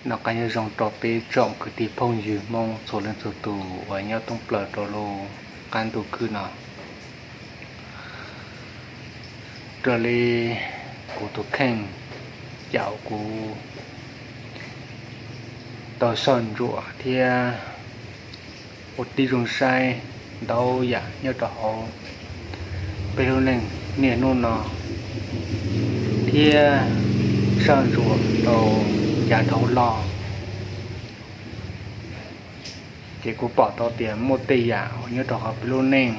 Noj qab nyob zoo rau peb tsoom kwv tij phooj ywg Hmoob txhua leej txhua tus uas nyob thoob plaws rau lub qab ntuj khwb no. Raws li kuv tus kheej, cas kuv tau soj ntsuam thiab ua tib zoo saib ntau yam nyob rau hauv peb lub neej niaj hnub no, thiab soj ntsuam rau yav dhau los, ces kuv pom tau tias muaj tej yam uas nyob rau hauv peb lub neej,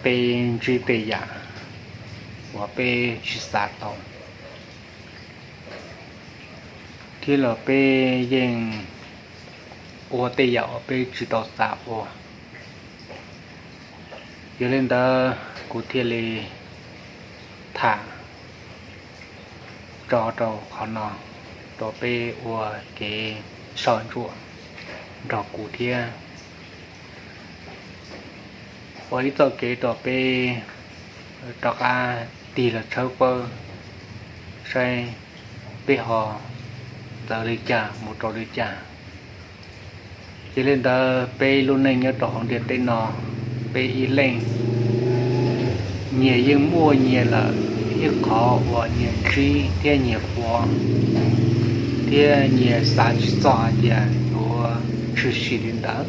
peb ntsib tej yam uas peb tsis xav tau, thiab los peb yeej ua tej yam uas peb tsis tau xav ua. Yog li ntawd kuv thiaj li tham tso rau qhov no rau peb ua kev soj ntsuam nrog kuv thiab, ua ib txoj kev rau peb rov qab tig los tshawb fawb saib peb ho txawv li cas mus rau li cas. Ces li ntawd peb lub neej nyob rau hauv ntiaj teb no, peb ib leej nyias yeej muaj nyias lawm ib qhov uas nyias ntsib thiab nyias ua, thiab nyias xav tsis txog hais tias yuav tshwm sim li ntawd,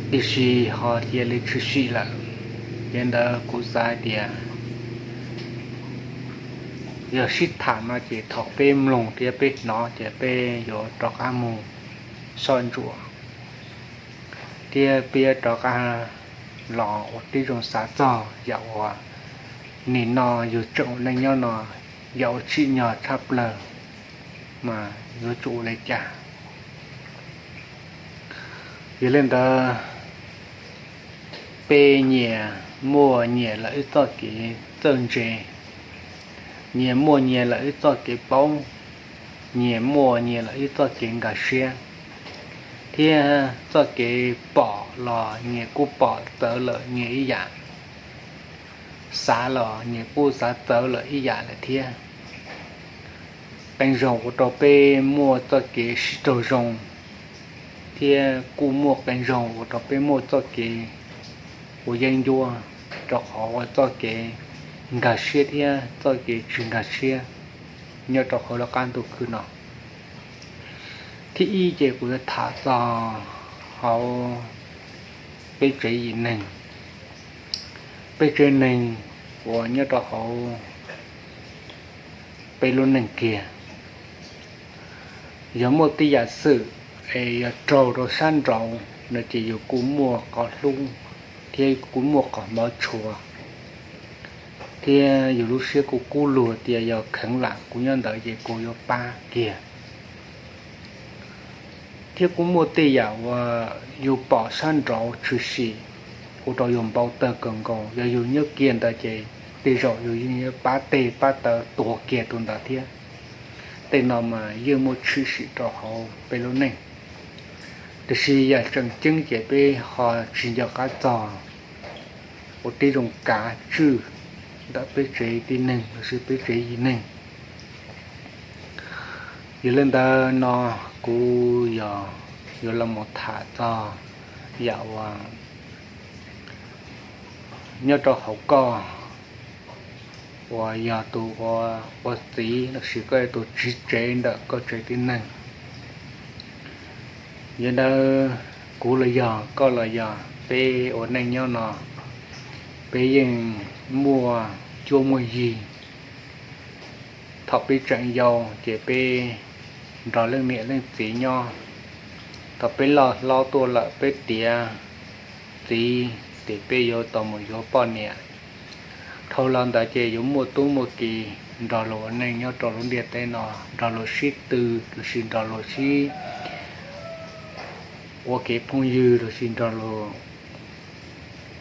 tiam sis ho cia li tshwm sim lawm. Ces ntawd kuv xav hais tias yog sib tham no ces thaum peb mloog thiab peb hnov ces peb yuav rov qab mus soj ntsuam, thiab peb rov qab los ua tib zoo xav txog yam uas nim no yus tseem ua neej nyob no, yam uas tsim nyog tshaj plaws mas yuav tsum ua li cas. Yog li ntawd, peb nyias muaj nyias lawm ib txoj kev txawj ntse, nyias muaj nyias lawm ib txoj kev paub, nyias muaj nyias lawm ib txoj kev nkag siab, thiab txoj kev pom los nyias kuj pom txawv lawm nyias ib yam, xav los nyias kuj xav txawv lawm ib yam lawm thiab. Qee zaug ua rau peb muaj txoj kev sib raug zoo, thiab kuj muaj qee zaug ua rau peb muaj txoj kev ua yeeb ncuab, rau qhov ua txoj kev nkag siab thiab txoj kev tsis nkag siab nyob rau hauv lub qab ntuj khwb no. Thib ib ces kuv yuav tham txog hauv peb tsev yim neeg, peb tsev neeg uas nyob rau hauv peb lub neeg kiag. Yog muaj tej yam xwm es yog raug rau sab nraud no ces yus kuj muaj qhov hlub thiab kuj muaj qhov hmov tshua, thiab yus lub siab kuj kub lug tias yog kheev lam kuv nyob ntawd ces kuv yuav pab kiag. Thiab kuj muaj tej yam uas yus pom sab nraud tshwm sim ua rau yus npau taws kawg nkaus, yog yus nyob kiag ntawd ces tej zaum yus yeej yuav pab tes pab taw tuag kiag tus ntawd thiab. Tej no mas yeej muaj tshwm sim rau hauv peb lub neej, tiam sis yam tseem ceeb ces peb ho tsis nco qab txog ua tib zoo kav tswj ntawm peb tsev tib neeg lossis peb tsev yim neeg. Yog li ntawd no kuv yog yuav los mus tham txog yam uas nyob rau hauv koj uas yog tus ua txiv lossis koj yog tus tswv tsev ntawm koj tsev tib neeg. Yog li ntawd, kuv los yog koj los yog peb ua neej nyob no, peb yeej muaj cuab muaj yig. Thaum peb tseem yau ces peb nrog leej niam leej txiv nyob, thaum peb loj hlob tuaj lawm peb tiav txiv ces peb yuav tau mus yuav poj niam. Dhau los ntawd ces yuav muaj tub muaj ki nrog luag ua neej nyob rau lub ntiaj teb no, nrog luag sib tw lossis nrog luag sib ua kev phooj ywg lossis nrog luag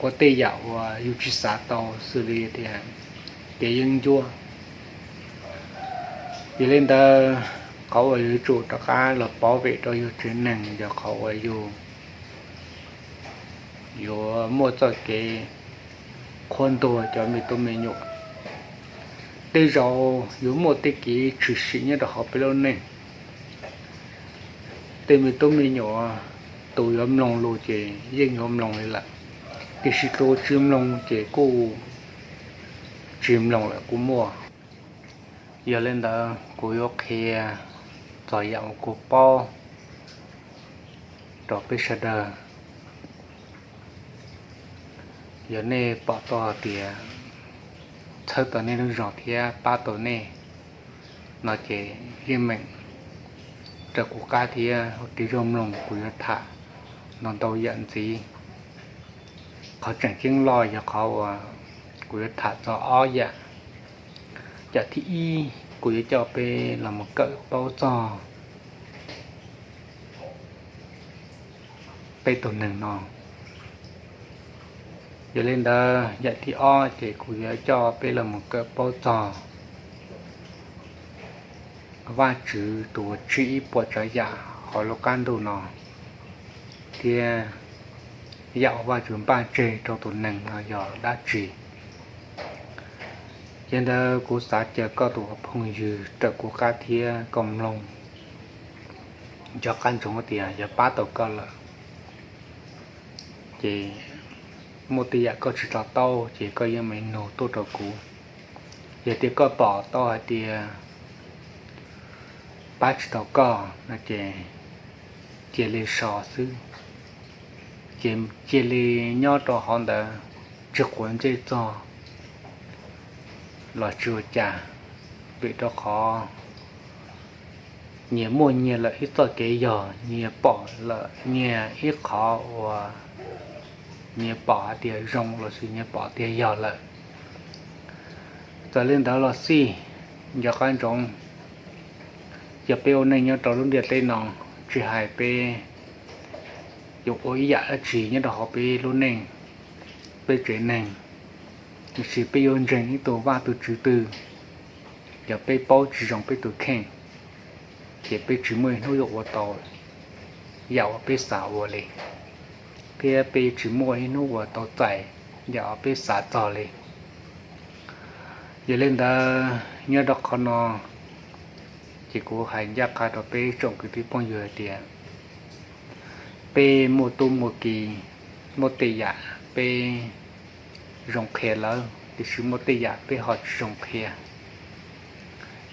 ua tej yam uas yus tsis xav tau xws li tias kev yeeb ncuab. Yog li ntawd, qhov uas yus yuav tsum rov qab los pov vem rau yus tsev neeg yog qhov uas yus yuav muaj txoj kev qhuab ntuas cov me tub me nyuam, Tej zaum yuav muaj tej kev tshwm sim nyob rau hauv peb lub neej. Tej me tub me nyuam, tus yuav mloog lus ces yeej yuav mloog li lawm, tiam sis tus tsis mloog ces kuj tsis mloog lawm kuj muaj. Yog li ntawd kuv yuav qhia txog yam uas kuv paub rau peb sawv daws. Yog nej pom tau hais tias txhawb tau nej lub zog thiab pab tau nej no ces yeej meem raws kuv qab thiab ua kev zoo mloog, kuv yuav tham ntau ntau yam ntxiv. Qhov tseem ceeb loj yog qhov uas kuv yuav tham txog ob yam. Yam thib ib, kuv yuav coj peb los mus kawm paub txog peb tus neeg no. Yog li ntawd, yam thib ob ces kuv yuav coj peb los mus kawm paub txog Vajtswv tus uas tswj ib puas tsav yam hauv lub qab ntuj no, thiab yam uas Vajtswv npaj tseg rau tus neeg no yog dab tsi. Yog li ntawd, kuv xav caw koj tus phooj ywg raws kuv qab thiab koj mloog nco qab ntsoov tias yog pab tau koj lawm ces muaj tej yam koj tsis to taub ces koj yeej meem nug tuaj rau kuv. Yog tias koj pom tau hais tias pab tsis tau koj no ces cia li so xwb, ces cia li nyob rau hauv ntawd tsis quav ntsej txog los tsis ua cas, vim rau qhov nyias muaj nyias lawm ib txoj kev yog, nyias pom lawm nyias ib qhov uas nyias pom hais tias zoo lossis nyias pom tias yog lawm. Txawm li ntawd los xij, nco qab ntsoov, yog peb ua neej nyob rau lub ntiaj teb no, tsis hais peb yuav ua ib yam dab tsi nyob rau hauv peb lub neej, peb tsev neeg, tiam sis peb yuav ntseeg ib tug vaj tus tswv twg, yog peb paub tsis zoo peb tus kheej, ces peb tsis muaj ib hnub yuav ua tau yam uas peb xav ua li, thiab peb tsis muaj ib hnub uas tau txais yam uas peb xav txog li. Yog li ntawd, nyob rau qhov no ces kuv hais ncaj qha rau peb tsoom kwv tij phooj ywg hais tias peb muaj tub muaj ki, muaj tej yam peb zoo qhia lawm, tiam sis muaj tej yam peb ho tsis zoo qhia.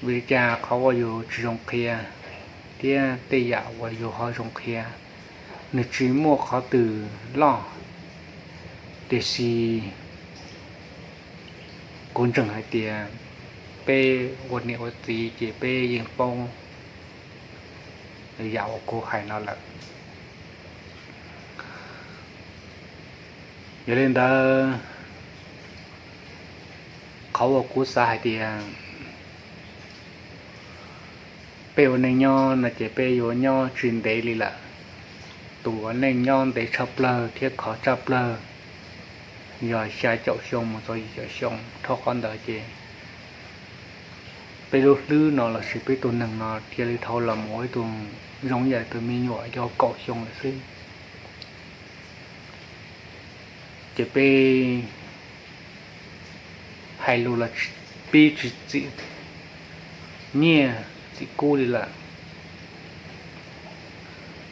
Vim li cas qhov uas yus tsis zoo qhia thiab tej yam uas yus ho zoo qhia, nws tsis muaj qhov twg loj, tiam sis kuv ntseeg hais tias peb ua niam ua txiv ces peb yeej paub yam uas kuv hais no lawm. Yog li ntawd, qhov uas kuv xav hais tias peb ua neej nyob no ces peb yuav nyob tsis ntev li lawm. Tus uas neej nyob ntev tshaj plawg thiab khov tshaj plawg yog xya caum xyoo mus txog yim caum xyoo. Dhau qhov ntawd ces peb lub hlwb no lossis peb tus neeg no cia li dhau los mus ua ib tug zoo yam tus me nyuam yau kaum xyoo lawm xwb. Ces peb hais lus los pib tsis txim nyiaj txim kub li lawm.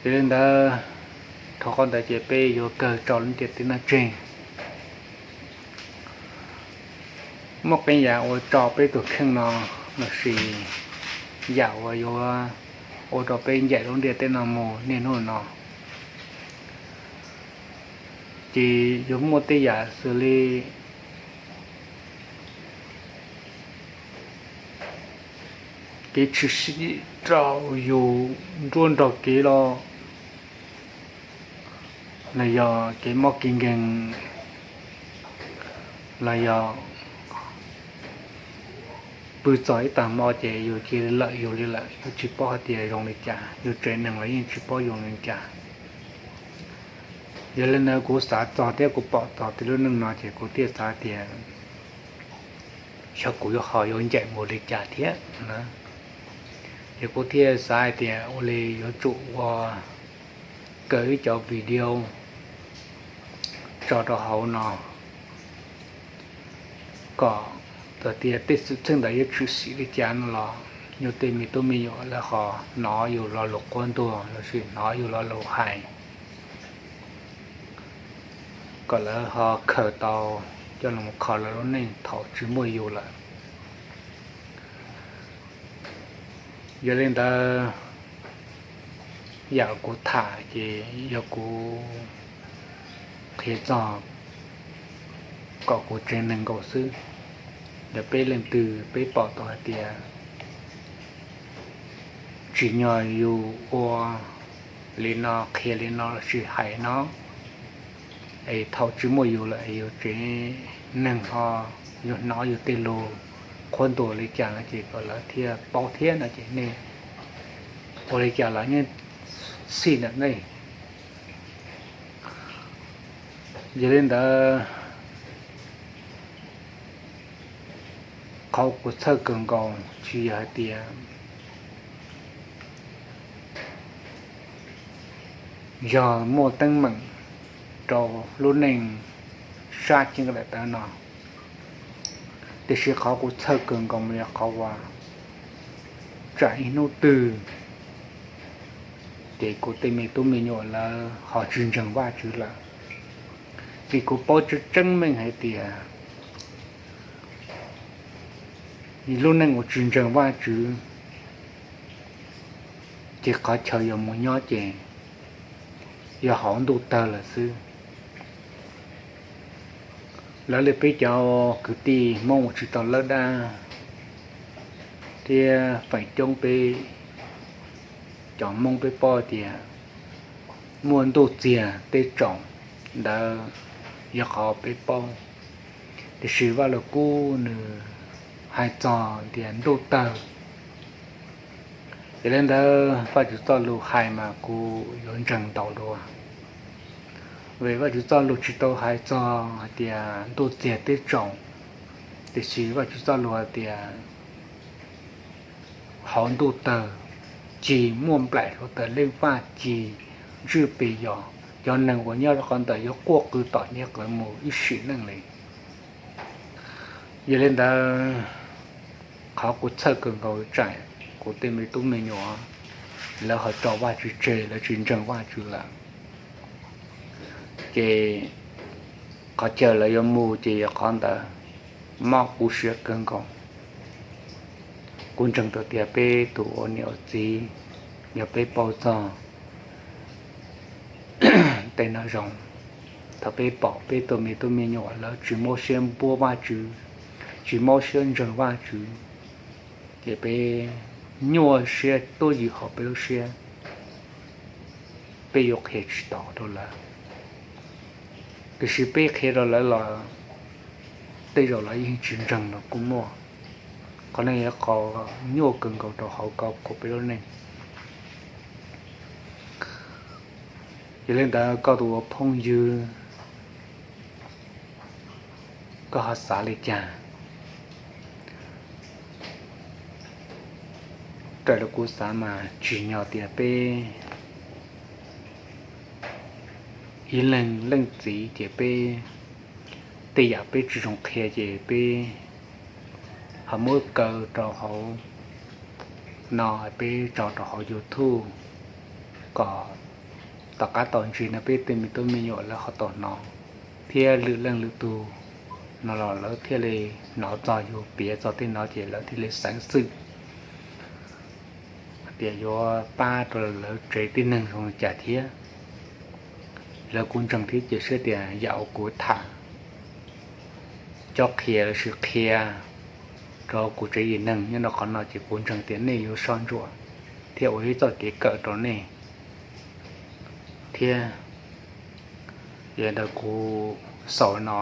Yog li ntawd, dhau qhov ntawd ces peb yuav kawg tso lub ntiaj teb no tseg. Muaj qee yam uas tso peb tus kheej no lossis yam uas yuav ua rau peb ncaim lub ntiaj teb no mus niaj hnub no, ces yuav muaj tej yam xws li kev tshwm sim rau yus nruab nrog kev los, los yog kev mob kev nkeeg, los yog pw txog ib tag hmo ces yus cia li lawm yus li lawm, yus tsis paub hais tias zoo li cas, yus tsev neeg los yeej tsis paub zoo li cas. Yog li ntawd kuv xav txog thiab kuv pom txog tej lub neej no ces kuv thiaj xav tias xyov kuv yuav ho yuav ncaim mus li cas thiab na. Ces kuv thiaj xav hais tias ua li yuav tsum ua kaw ib cov video tso rau hauv no kom Txawm tias tej xwm txheej ntawd yuav tshwm sim li cas no los yus tej me tub me nyuam lawv ho hnov yus lo lus qhuab ntuas lossis hnov yus lo lus hais, kom lawv ho khaws tau coj los kho lawv lub neej thaum tsis muaj yus lawm. Yog li ntawd, yam kuv tham ces yog kuv qhia txog kom kuv tsev neeg nkaus xwb. Yog peb leej twg peb pom tau hais tias tsim nyog yus ua li no, qhia li no lossis hais no, es thaum tsis muaj yus lawm yus tsev neeg ho yuav hnov yus tej lus qhuab ntuas li cas no ces kom lawv thiaj paub thiab no ces nej ua li cas los yeej xij ntawm nej. Yog li ntawd, qhov kuv txhawj kawg nkaus tsis yog hais tias yog muaj teeb meem rau lub neej sab ceeb daim tawv no, tiam sis qhov kuv txhawj kawg nkaus mas yog qhov uas tsam ib hnub twg ces kuv tej me tub me nyuam lawv ho tsis ntseeg Vajtswv lawm. Vim kuv paub tseeb tseeb meej hais tias lub neej uas tsis ntseeg Vajtswv ces qhov chaw yuav mus nyob ces yog hauv ntuj tawg lawm xwb. Lawv li peb cov kwv tij Hmoob uas tsis tau lawb dab thiab feem coob peb cov Hmoob peb paub tias muaj ntuj txiag teb tsaus, ntawd yog qhov peb paub. Tiam sis Vaj Lug Kub nws hais txog tias ntuj tawg, ces li ntawd Vajtswv txoj lus hais mas kuv yuav ntseeg ntau dua. Vim Vajtswv txoj lus tsis tau hais txog hais tias ntuj txiag teb tsaus, tiam sis Vajtswv txoj lus hais tias hauv ntuj tawg cig muaj nplaim hluav taws leej vaj cig ntswj pes yos, cov neeg uas nyob rau qhov ntawd yuav quaj qw tom niag qawv mus ib sim neej li. Yog li ntawd, qhov kuv txhawj kawg nkaus tsam kuv tej me tub me nyuam lawv ho tso Vajtswv tseg, lawv tsis ntseeg Vajtswv lawm, ces qhov chaw lawv yuav mus ces yog qhov ntawd mob kuv siab kawg nkaus. Kuv ntseeg tau tias peb tus ua niam ua txiv, yog peb paub txog tej no zoo, thaum peb pom peb tus me tub me nyuam lawv tsis mob siab npuab Vajtswv, tsis mob siab ntseeg Vajtswv, ces peb nyuaj siab tuab ywm hauv peb lub siab, peb yuav qhia tsis tau rau lawv. Tiam sis peb qhia rau lawv los tej zaum lawv yeej tsis ntseeg los kuj muaj. Qhov no yog qhov nyuaj kawg nkaus rau hauv koj kuv peb lub neej. Yog li ntawd koj tus ua phooj ywg, koj ho xav li cas? Raws li kuv xav mas tsim nyog tias peb ib leeg leej txiv ces peb tej yam peb tsis zoo qhia ces peb ho muab kaw rau hauv no, peb tso rau hauv YouTube kom tom qab tom ntsis no peb tej me tub me nyuam lawv ho tau hnov, thiab lwm leej lwm tus no los lawv thiaj li hnov txog yus piav txog tej no ces lawv thiaj li xeev xwm hais tias yuav pab rau lawv tsev tib neeg zoo li cas thiab. Lawv kuj ntseeg thiab cia siab tias yam uas kuv tham, cov qhia lossis qhia rau kuv tsev yim neeg nyob rau qhov no ces kuv ntseeg tias nej yuav soj ntsuam thiab ua ib txoj kev kawm rau nej thiab. Yog li ntawd kuv xaus no,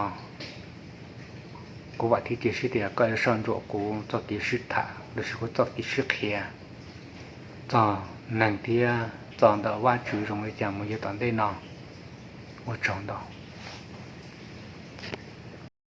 kuv vam thiab cia siab tias koj yuav soj ntsuam kuv txoj kev sib tham lossis kuv txoj kev sib qhia txog neeg thiab txog ntawm Vajtswv zoo li cas mus yav tom ntej no. Ua tsaug ntau.